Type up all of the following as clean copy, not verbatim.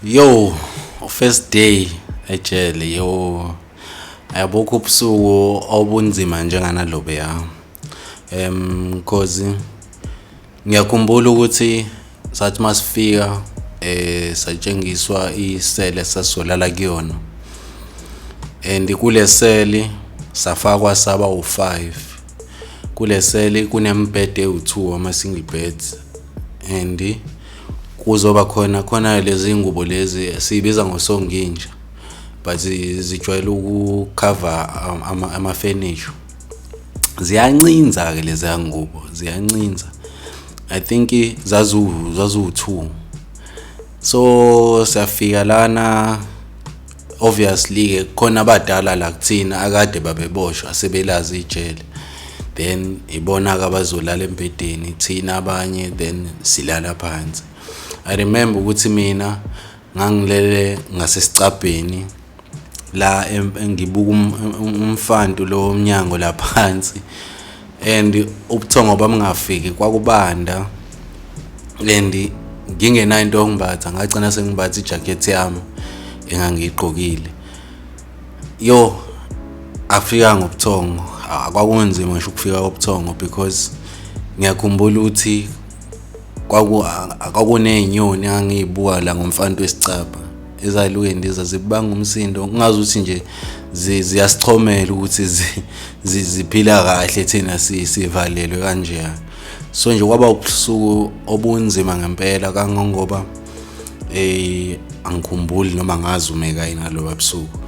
Yo, first day ejele, yo, ayabukho ubusuku obunzima njenganalobuya. Cause ngiyakhumbula ukuthi sathi masifika satshengiswa isele esasizolala kuyona, and kule seli safakwa saba u5. Kule seli kunembhede ewu2, ama single beds, and kuzoba khona khona lezi ngubo lezi esiyibiza ngosonginja, but zijwayele ukucover ama furniture. Ziyancinza ke lezi ngubo, ziyancinza. I think zazu 2. So siyafika lana, obviously ke khona abadala la kuthina akade babeboshwa, asebelazi ijele, then ibona ke abazolala embhedeni, thina abanye then silala phansi. I remember ukuthi mina ngangilele ngasesicabheni la, ngibuka umfantu lo umnyango la phansi, and ubuthongo bamngafiki, kwakubanda and ngingenayo into yokumbatha. Ngagcina sengimbatha ijacket yami engangiyigqokile. Yo, afika ngobuthongo, kwakunzima ngisho ukufika kobuthongo, because ngiyakhumbula ukuthi kwakuney'nyoni engangiyibuka la ngomfantu wesicabha ezaluke ndiza zibanga umsindo, ngingazi ukuthi nje ziyasichomela ukuthi ziphila kahle, thina sivalelwe kanjeya. So nje kwaba ubusuku obunzima ngempela, kangangoba angikhumbuli noma ngazumeka yini ngaloba busuku.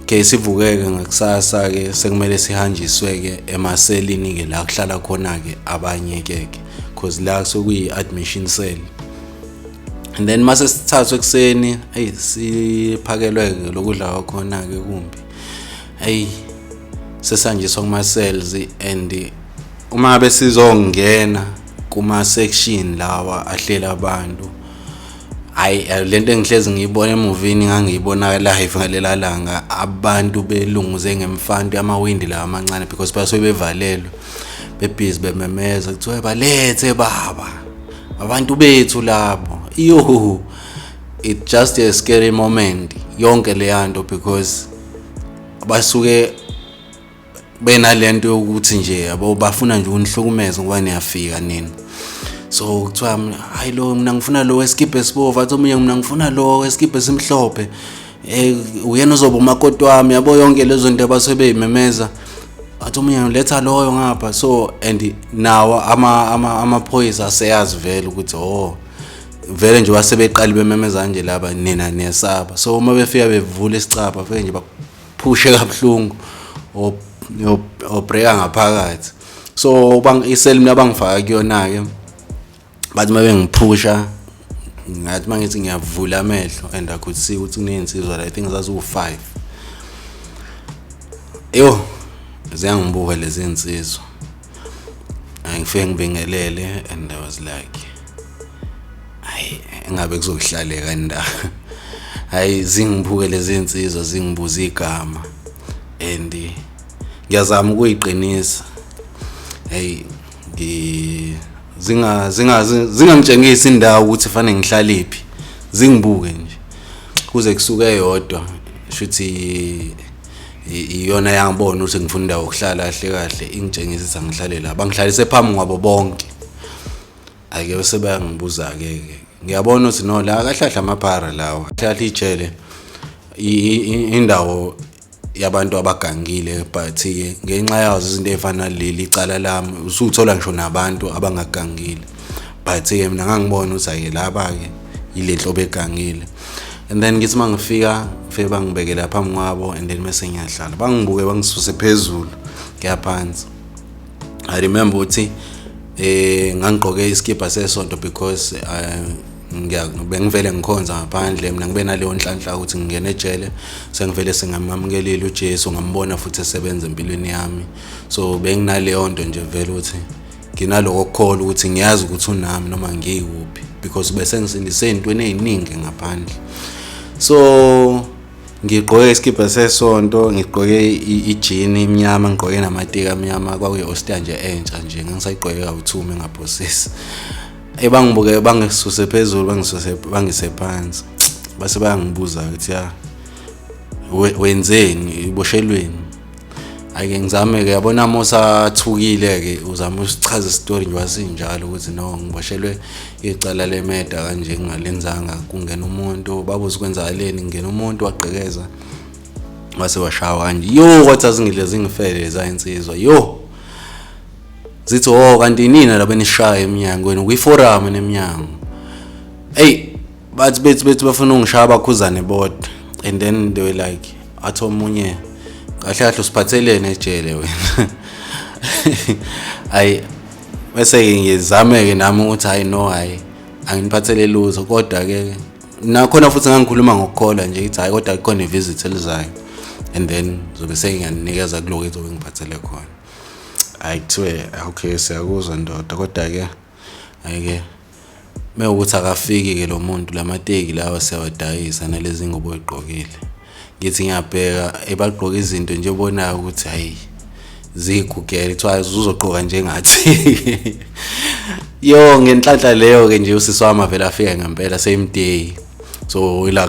Okay, sivukeke ngakusasa ke, sekumele sihanjiswe ke emaselini ke la kuhlala khona ke abanye ke, cause la sekuyi admission cell. And then mase sithathwe ekuseni, hey, siphakelwe ke lokudla kwakhona ke kumbi. Hey, sesanjiswa kuma cells, and uma ngabe sizongena kuma section lawa ahlela abantu, hayi, lento engihlezi ngiyibona emovini ngangiyibona live ngalela langa, abantu belunguze ngemfantu yamawindi lawa amancane, because basuke bevalelwe, bebhizi bememeza, kuthiwa balethe baba abantu bethu labo. Yo, it just a scary moment yonke leyanto, because basuke benalento yokuthi nje, yabo, bafuna nje ukunihlukumeza ngoba niyafika nina. So kuthiwa, "Hayi, lo mina ngifuna lo wesikibha esibovu." Athi omunye, "Mina ngifuna lo wesikibha esimhlophe, uyena ozoba umakoti wami." Yabo, yonke lezo zinto abasuke beyimemeza. Athi omunye, "Letha loyo ngapha." So and nawo amaphoyisa aseyazi vele ukuthi, oh, vele nje wasebeqala bememeza kanje laba, nina niyasaba. So uma befika bevula isicabha, fike nje baphushe kabuhlungu obreaka ngaphakathi. So bang iseli mina bangifaka kuyona ke, bathi uma bengiphusha, ngathi mangithi ngiyavula amehlo and I could see ukuthi kunezinsizwa la, I think zaziwu-5. Yo, ziyangibuka lezi nsizwa, ngifike ngibingelele and I was like, hayi, engabe kuzohlaleka nda. Hayi, zingibuke lezi nsizwa, zingibuza igama and ngiyazama ukuyiqinisa. Hey, ngi zinga zinga zingangitshengisi indawo ukuthi fanele ngihlaliphi, zingibuke nje kuze kusuke eyodwa, shuthi iyona yangibona ukuthi ngifuna indawo yokuhlala kahle kahle, ingitshengisa ukuthi angihlale la. Bangihlalise phambi kwabo bonke. Ake bese bayangibuza ke, ngiyabona ukuthi no, la kahle kahle amaphara lawa, kahle ijele indawo yabantu abagangile, but ke ngenxa yazo izinto ezifana naleli icala lami, usuthola ngisho nabantu abangagangile, but ke mina ngangibona ukuthi ake laba ke ile nhlobo egangile. And then ngithi mangifika, ngifike bangibekela phambi kwabo, and then mase ngiyahlala, bangibuke, bangisuse phezulu ngiyaphansi. I remember ukuthi ngangigqoke iskipa sesonto because bengivele ngikhonza ngaphandle. Mina ngibe naleyo nhlanhla ukuthi ngingene ejele sengivele sengamamkelile uJesu, ngambona futhi esebenza empilweni yami. So benginaleyo nto nje vele ukuthi nginaloko kukholwa ukuthi ngiyazi ukuthi unami noma ngikuphi, because bese ngisindise ey'ntweni ey'ningi ngaphandle. So ngigqoke isikibha sesonto, ngigqoke ijini emnyama, ngigqoke namateki amnyama, kwakuyi-All nje entsha nje, ngangisayigqoke kawu-2 mengaphosisi. Ebangibuke, bangisuse phezulu, bangisuse, bangise phansi. Base bayangibuza ukuthi ya, wenzeni, iboshelweni? Ake ngizame-ke, yabona uma usathukile-ke uzama usichaza isitori nje wasinjalo ukuthi no, ngiboshelwe icala lemeda kanje ngingalenzanga, kungena umuntu, babuze kwenzakaleni, kungena umuntu wagqekeza wase washawa kanje. Yo, kwathi azingidle zingifele leza insizwa. Yo, zithi, oh, kanti nina laba enishaya emnyango, wena ukwiforum enemnyango. Hey, bathi bethi bafuna ungishaya bakhuzane bodwa, and then they were like, athi omunye, kahle kahle usiphathelene ejele wena. Ayi, bese-ke ngizame-ke nami ukuthi hayi no, hayi, anginiphathele lutho, kodwa-ke nakhona futhi ngangikhuluma ngokukholwa nje, ngithi hayi, kodwa kukhona i-visit elizayo and then zobe sengiyanikeza kuloko ezobe ngiphathele khona. Hayi, kuthiwe okay, siyakuzwa ndoda, kodwa-ke hhayi-ke mewukuthi akafiki-ke lo muntu, lamateki lawa siyawadayisa nalezi ngubo oyigqokile. Ngithi ngiyabheka, ebagqoka izinto nje obonayo ukuthi hayi, ziyigugele, kuthiwa uzogqoka njengathi. Yo, ngenhlanhla leyo-ke nje usisi wami avele afika ngempela same day. So ila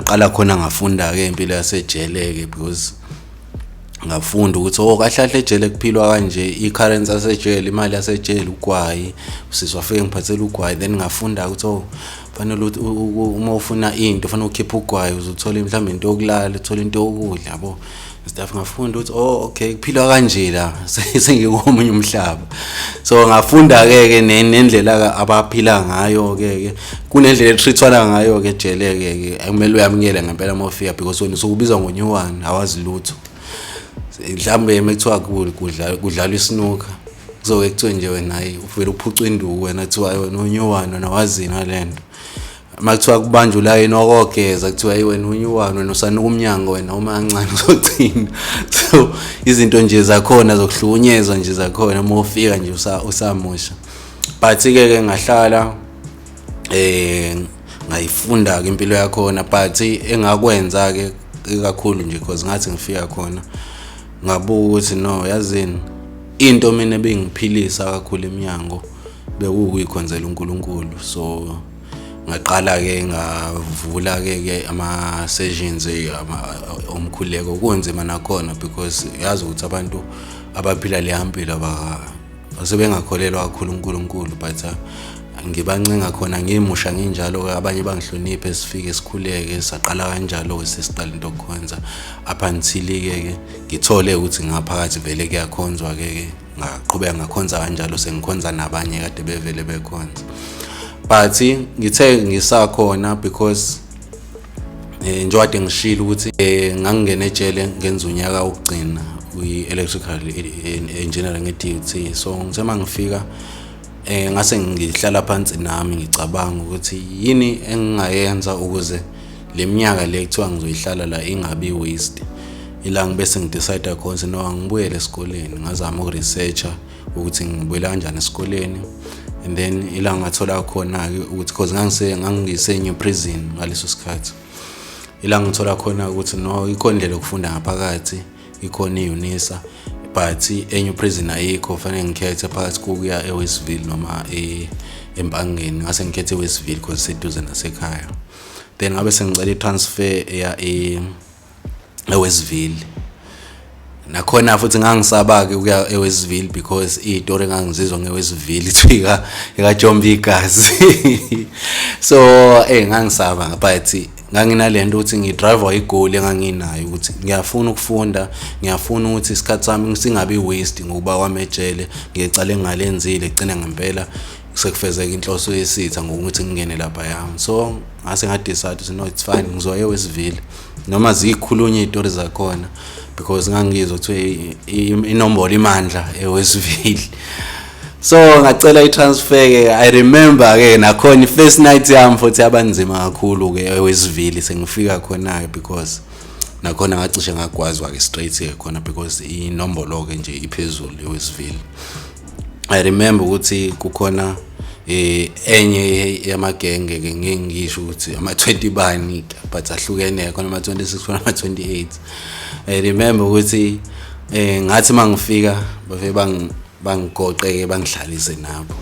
qala khona ngafunda-ke impilo yasejele-ke, because ngafunda ukuthi oh, kahle kahle ejele kuphilwa kanje, i-currency yasejele, imali yasejele ugwayi. Usisi wafike ngiphathela ugwayi, then ngafunda ukuthi oh, fanele uma ufuna into fanele ukhiphe ugwayi uze uthole mhlawumbe into yokulala, uthole into yokudla, yabo, stuff. Ngafunda ukuthi oh, okay, kuphilwa kanje la, sengikomunye umhlaba. So ngafunda-ke ke nendlela abaphila ngayo-ke ke, kunendlela etreat-wana ngayo-ke ejele-ke ke, kumele uyamukele ngempela uma ufika, because wena usuke ubizwa ngo-new one, awazi lutho. Mhlawumbe uma kuthiwa kudlalwa isnooker, kuzoke kuthiwe nje wena hayi, uvele uphucwe induku wena, kuthiwa wena u-new one, wena wazini ngale nto. Uma kuthiwa kubanjwa ulayini wakogeza, kuthiwa hayi, wena u-new one, wena usanuka umnyango wena, uma kancane uzogcina. So izinto nje zakhona zokuhlukunyezwa nje zakhona uma ufika nje usamusha. But-ke ke ngahlala ngayifunda-ke impilo yakhona, but engakwenza-ke ikakhulu nje, because ngathi ngifika khona ngabuka ukuthi no, yazini, into mina ebingiphilisa kakhulu eminyango bekuwukuyikhonzela uNkulunkulu. So ngaqala-ke ngavula-ke ke ama-sessions omkhuleko. Kunzima nakhona because yazi ukuthi abantu abaphila leya mpilo sebengakholelwa kakhulu uNkulunkulu, but ngibancenga khona ngimusha nginjalo-ke, abanye bangihloniphe, sifike sikhuleke. Saqala kanjalo-ke, sesiqala into yokukhonza up until-ke ke ngithole ukuthi ngaphakathi vele kuyakhonzwa-ke ke. Ngaqhubeka ngakhonza kanjalo, sengikhonza nabanye kade bevele bekhonza. But ngithe ngisakhona, because njengoba kade ngishilo ukuthi ngangingena ejele ngenza unyaka wokugcina kwi-electrical engineering e-DUT, so ngithe uma ngifika ngase ngihlala phansi nami ngicabanga ukuthi yini engingayenza ukuze le minyaka le kuthiwa ngizoyihlala la ingabi waste. Ila ngibese ngidecide khona ukuthi no, angibuyele esikoleni. Ngazama ukuresearcha ukuthi ngibuyela kanjani esikoleni, and then ila ngathola khona-ke ukuthi, cause ngangise-New Prison ngaleso sikhathi, ila ngithola khona ukuthi no, ikhona indlela yokufunda ngaphakathi, ikhona i-UNISA, but e-New Prison ayikho. Fanele ngikhethe phakathi kokuya e-Westville noma eMpangeni. Ngase ngikhethe e-Westville because seduze nasekhaya. Then ngabe sengicela i-transfer eya e-Westville. Nakhona futhi ngangisaba-ke ukuya e-Westville because iy'tori engangizizwa nge-Westville kuthiwa ikajomba igazi, so ngangisaba. But nganginalento ukuthi ngidrive i-goal enganginayo ukuthi ngiyafuna ukufunda, ngiyafuna ukuthi isikhathi sami singabi waste ngokuba kwami ejele, ngiyecala engingalenzile, gcina ngempela sekufezeka inhloso yesitha ngokuthi ngingene laphaya. So ngase ngadecide ukuthi no, it's fine, ngizoya eWestville noma zikhulunywa iy'tori zakhona, because ngangizwa kuthiwa inombolo imandla eWestville. So ngacela i-transfer ke. I remember ke nakhona i-first night yami futhi yabanzima kakhulu ke eWestville sengifika khona ke, because nakhona ngacishe ngagwazwa ke straight ke khona, because inombolo ke nje iphezulu eWestville. I remember ukuthi kukhona enye yamagenge ke, ngeke ngisho ukuthi ama 20 bani, but ahlukene, khona ama 26, khona ama 28. I remember ukuthi ngathi mangifika bafike bangigoqeke, bangihlalise nabo.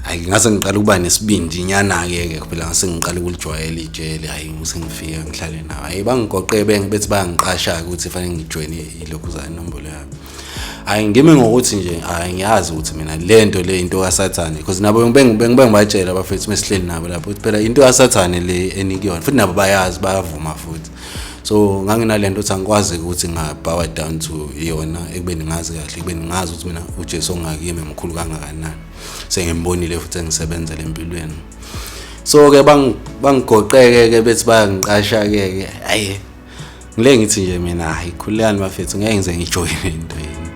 Hayi, ngase ngiqala ukuba nesibindi nyana-ke ke phela, ngase ngiqala ukulijwayela ijele. Hayi, sengifika ngihlale nawo. Hayi, bangigoqe bethi bayangiqasha-ke ukuthi fanele ngijoyine ilokhu inombolo yabo. Hayi, ngime ngokuthi nje, hayi, ngiyazi ukuthi mina le nto le into kaSathane, because nabo bengibatshela abafethu mesihleli nabo lapho ukuthi phela into kaSathane le enikuyona, futhi nabo bayazi, bayavuma futhi. So nganginalento ukuthi angikwazi ukuthi nga-bow down to yona ekubeni ngazi kahle, ekubeni ngazi ukuthi mina uJesu ongakimi mkhulu kangakanani, sengimbonile futhi engisebenzela empilweni. So-ke bangigoqeke-ke bethi bayangiqasha-ke ke. Hayi, ngile ngithi nje mina, hayi, khululekani bafethu, ngeke ngize ngijoyine into yini.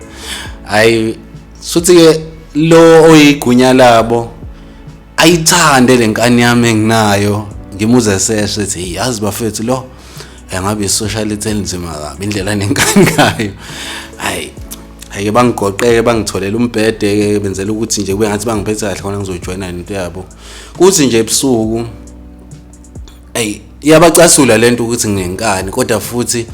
Hayi, futhi-ke lo oyigunya labo ayithande le nkani yami enginayo, ngimuze seshe ethi, hey, yazi bafethu, lo engabe i-socialite elinzima kabi indlela nenkani ngayo. Hayi, hayi, bangigoqeke, bangitholela umbhede-ke, benzela ukuthi nje kube ngathi bangiphethe kahle khona ngizojoyina lento yabo. Kuthi nje ebusuku, eyi, iyabacasula lento ukuthi nginenkani, kodwa futhi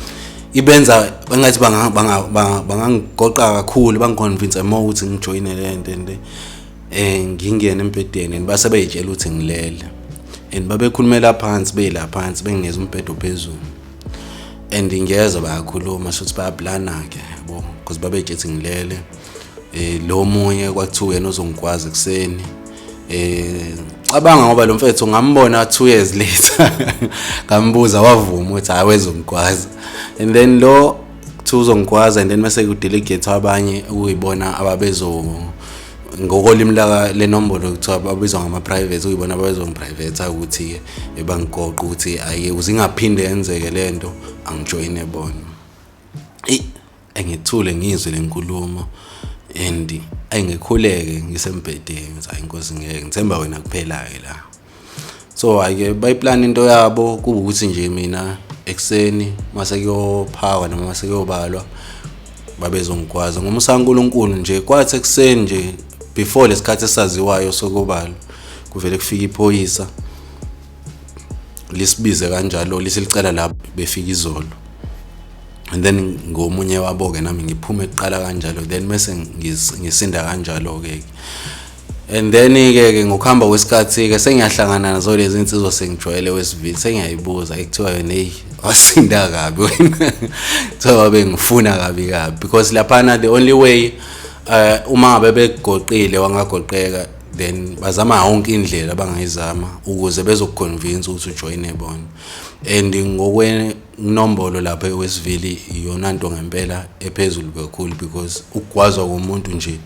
ibenza bengathi bangangigoqa kakhulu, bangiconvince more ukuthi ngijoyine lento. And ngingene embhedeni and base beyitshela ukuthi ngilele, and babekhulumela phansi, beyila phansi, benginikeza umbhedo phezulu, and ngiyezwa bayakhuluma, shuthi bayaplana-ke yabo, because babeyitshethi ngilele. Lo munye kwathiwa yena uzongikwazi ekuseni. Cabanga, ngoba lo mfethu ngambona 2 years later, ngambuza, wavuma ukuthi hayi, wezongikwazi. And then lo kuthiwa uzongikwaza, and then mase kudelegate abanye okuyibona ababezo, ngokolimi la lenombolo kuthiwa babizwa ngama-private, okuyibona ababezongiprivate ukuthi bangigoqa ukuthi ayi, ukuze ingaphinde yenzeke lento, angijoyine bona. Eyi, engithule ngizwe le nkulumo and ayingikhuleke ngisembhedeni, ngithi, hayi Nkosi, ngeke, ngithemba wena kuphela-ke la. So hhayi-ke, bayiplana into yabo, kuba ukuthi nje mina ekuseni mase kuyophakwa noma mase kuyobalwa babezongigwaza. Ngomusa kaNkulunkulu nje, kwathi ekuseni nje before lesikhathi esaziwayo sokubalwa, kuvele kufika iphoyisa lisibize kanjalo, liselicala la befika izolo, and then ngomunye wabo-ke nami ngiphume kuqala kanjalo, then mese ngisinda kanjalo-ke. And then-ke ke ngokuhamba kwesikhathi-ke sengiyahlangana nazo lezi insizwa sengijwayele wesivili, sengiyayibuza, ekuthiwa yona, eyi, wasinda kabi wena, kuthiwa babengifuna kabi kabi, because laphana the only way, uma ngabe begoqile wangagoqeka, then bazama yonke indlela abangayizama ukuze bezokuconvince ukuthi ujoyine bona. And ngokwenombolo lapha ewesivili, iyona nto ngempela ephezulu kakhulu, because ukugwazwa komuntu nje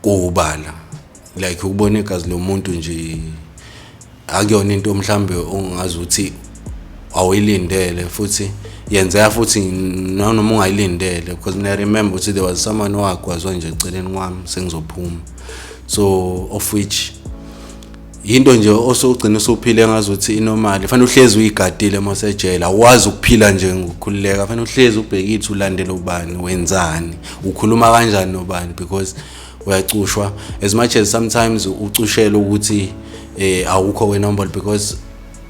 kuwubala, like ukubona igazi lomuntu nje akuyona into mhlambe ongazi ukuthi awuyilindele, futhi yenzeka futhi nanoma ungayilindele, because mina I remember ukuthi there was someone owagwazwa nje eceleni kwami sengizophuma. So of which into nje osugcina usuphile ngazuthi inormal, fanele uhlezi uyigadile masejele, awuwazi ukuphila nje ngokukhululeka, fanele uhlezi ubhekile ulandele ubani, wenzani, ukhuluma kanjani nobani, because uyacushwa. As much as sometimes ucushela ukuthi awukho kwenombolo, because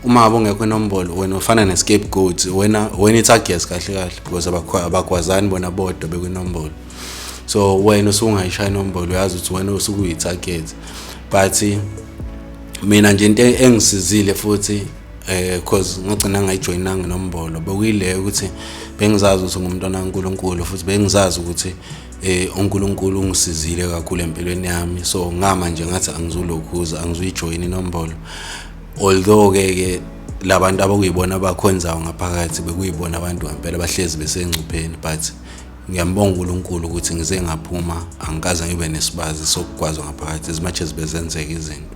uma ngabe ungekho enombolo wena ufana ne-scapegoat, wena i-target kahle kahle, because abakwazani bona bodwa bekwinombolo. So wena usungayishaya inombolo, uyazi ukuthi wena usuke uyi-target. But mina nje into engisizile futhi, cause ngagcina ngayijoyinanga inombolo, bekuyileyo ukuthi bengizazi ukuthi ngumntwana kaNkulunkulu, futhi bengizazi ukuthi uNkulunkulu ungisizile kakhulu empilweni yami. So ngama nje ngathi angizulokhuza, angizuyijoyina inombolo, although ke labantu abakuyibona abakhonzayo ngaphakathi bekuyibona abantu ngempela bahlezi besengcupheni. But ngiyambonga uNkulunkulu ukuthi ngize ngaphuma, angikaze ngibe nesibazi sokugwazwa ngaphakathi, as much as bezenzeka izinto.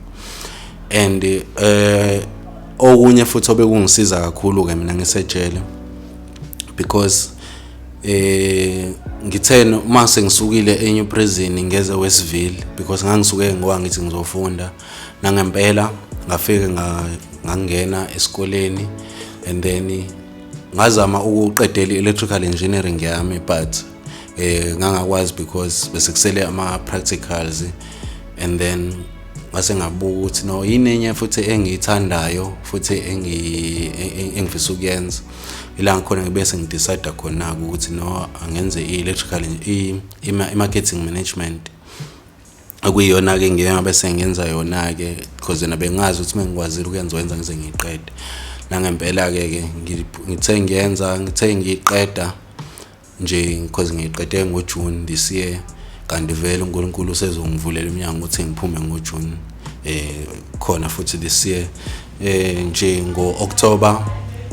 And okunye futhi obekungisiza kakhulu ke mina ngisejele, because ngithena uma sengisukile eNew Prison ngeze Westville, because ngangisuke ngoba ngithi ngizofunda, nangempela ngafike ngangena esikoleni, and then ngazama ukuqedela i-electrical engineering yami, but ngangakwazi because bese kusele ama practicals. And then ngase ngabuka ukuthi no, yini enye futhi engiyithandayo futhi engifisa ukuyenza, ila ngikhona ngibe sengidecide khona ukuthi no, angenze i-electrical, i-marketing management. Okuyiyona-ke ngiye ngabe sengenza yona-ke because yena bengazi ukuthi uma ngikwazile ukuyenza wenza ngize ngiyiqede. Nangempela-ke ke ngithe ngiyenza, ngithe ngiyiqeda nje because ngiyiqede ngoJune this year, kanti vele uNkulunkulu usezongivulela iminyango ukuthi ngiphume ngoJune khona futhi this year. Nje ngo-October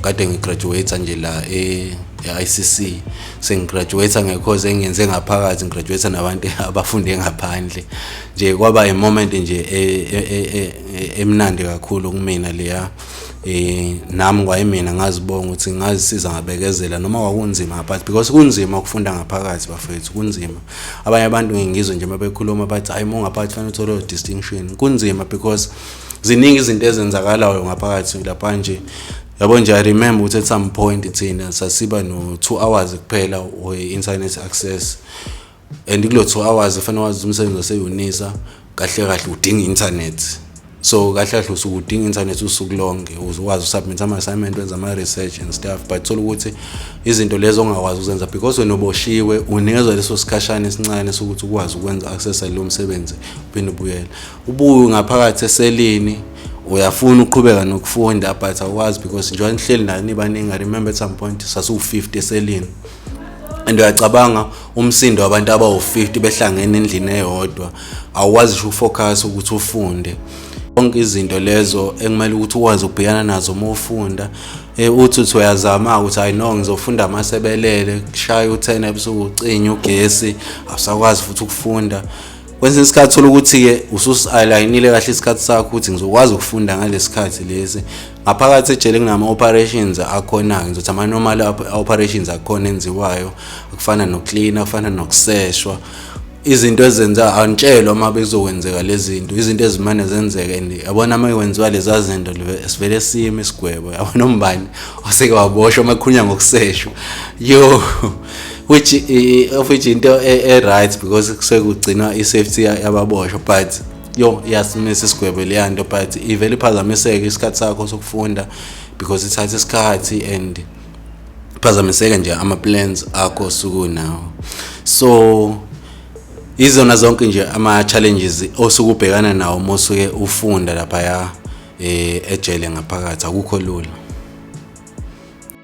kade ngigraduate nje la e-ICC, sengigraduate nge-course engiyenze ngaphakathi, ngigraduate nabantu abafunde ngaphandle nje. Kwaba i-moment nje emnandi kakhulu kumina leya. Nami kwayimina ngazibonga ukuthi ngazisiza ngabekezela noma kwakunzima ngaphakathi, because kunzima ukufunda ngaphakathi, bafethu, kunzima. Abanye abantu ngingizwe nje mabekhuluma bathi, "Hayi, uma ungaphakathi fanele uthole distinction." Kunzima because ziningi izinto ezenzakalayo ngaphakathi lapha nje, yabo nje. I remember ukuthi at some point thina sasiba no 2 hours kuphela we-internet access, and kulo 2 hours fanele wazi umsebenzi wase-UNISA kahle kahle udinga internet. So kahle kahle usuke udinga internet usuku lonke ukuze ukwazi usubmit ama-assignment, wenza ama-research and stuff, but thola ukuthi izinto lezo ongakwazi ukuzenza because wena uboshiwe, unikezwa leso sikhashana esincane sokuthi ukwazi ukwenza access lo msebenzi, uphinde ubuyele ubuye ngaphakathi eselini. Uyafuna ukuqhubeka nokufunda but awukwazi because njengoba nihleli nani nibaningi. I remember at some point sasiwu-50 eselini, and uyacabanga umsindo wabantu abawu-50 behlangene endlini eyodwa, awukwazi ngisho ukufocus ukuthi ufunde. Konke izinto lezo ekumele ukuthi ukwazi ukubhekana nazo uma ufunda. Uthi uyazama ukuthi, "Hayi no, ngizofunda amasebelele," kushaya u-10 ebusuku, ucinye ugesi, awusakwazi futhi ukufunda. Kwesinye isikhathi thola ukuthi-ke ususi-align-ile kahle isikhathi sakho ukuthi ngizokwazi ukufunda ngalesi sikhathi lesi. Ngaphakathi ejele kunama-operations akhona-ke, ngizothi ama-normal operations akhona enziwayo, kufana nokuklina, kufana nokuseshwa, izinto ezenza antshelwa uma bezokwenzeka lezi zinto, izinto ezimane zenzeke. And yabona uma kwenziwa leza zinto, sivele sime isigwebo, yabona umbani oseke waboshwa uma kukhulunywa ngokuseshwa yo, which of which into e-right because kusuke kugcinwa i-safety yababoshwa, but yo, iyasimisa isigwebo leya nto, but ivele iphazamiseke isikhathi sakho sokufunda because ithatha isikhathi and iphazamiseke nje ama-plans akho osuke unawo. So izona zonke nje ama-challenges osuke ubhekana nawo uma usuke ufunda laphaya ejele ngaphakathi, akukho lula.